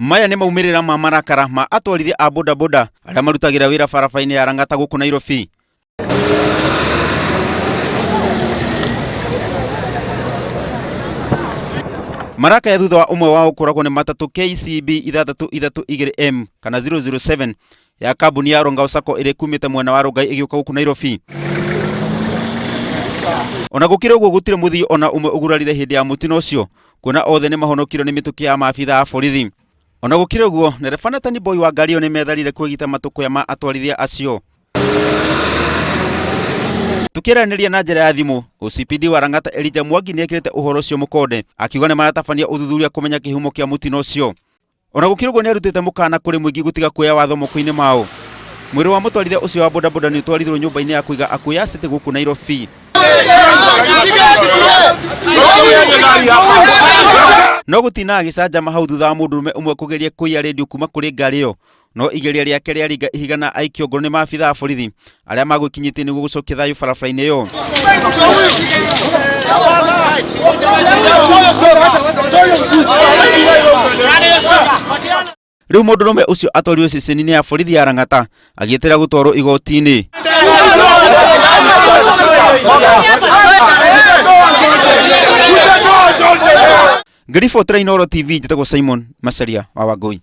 Maya nĩ maumĩrĩra ma marakara ma atwarithia a bodaboda arĩa marutagĩra wĩra barabara-inĩ ya Lang'ata gũkũ Nairobi. Marakaya thutha wa ũmwe wao kũragwo nĩ matatũ KCB 632M kana 007 ya kambuni ya Rongao Sacco ĩrĩa ĩkumĩte mwena wa Rongai ĩgĩũka gũkũ Nairobi. Ona gũkĩrĩ ũguo gũtirĩ mũthii ona ũmwe ũgurarire hĩndĩ ya mũtino ũcio kuona othe nĩ mahonokirio nĩ mĩtũkĩ ya maabitha a borithi. Ona gũkĩrĩ ũguo ndereba na taniboi wa ngari ĩyo nĩ metharire kwĩgita matũkũya ma atwarithia acio. Tukĩaranĩria na njĩra ya thimũ, OCPD wa Lang'ata Elijah Mwangi nĩ ekĩrĩte ũhoro ũcio mũkonde akiuga nĩ maratabania ũthuthuria kũmenya kĩhumo kĩa mũtino ũcio. Ona gũkĩrĩ ũguo nĩ arutĩte mũkana kũrĩ mũingĩ gũtiga kuoya watho moko-inĩ mao. Mwĩrĩ wa mũtwarithia ũcio wa bodaboda nĩ ũtwarithirwo nyũmba-inĩ ya kũiga akuũ ya City gũkũ Nairobi. No gũtinaga gĩcanjama hau thutha wa mũndũrũme ũmwe kũgeria kũiya redio kuma kũrĩ ngari ĩyo no igeria rĩake rĩaringa ihiga na aikio ngoro nĩ maabitha a borithi arĩa magwĩkinyĩtie nĩguo gũcokia thayũ barabara-inĩ ĩyo. Rĩu mũndũrũme ũcio atwarirwo ceceni-inĩ ya borithi ya Lang'ata agĩeterera gũtwarwo igoti-inĩ. Ngĩribotera Inooro TV njĩtagwo Simon Macharia wa Wangũi.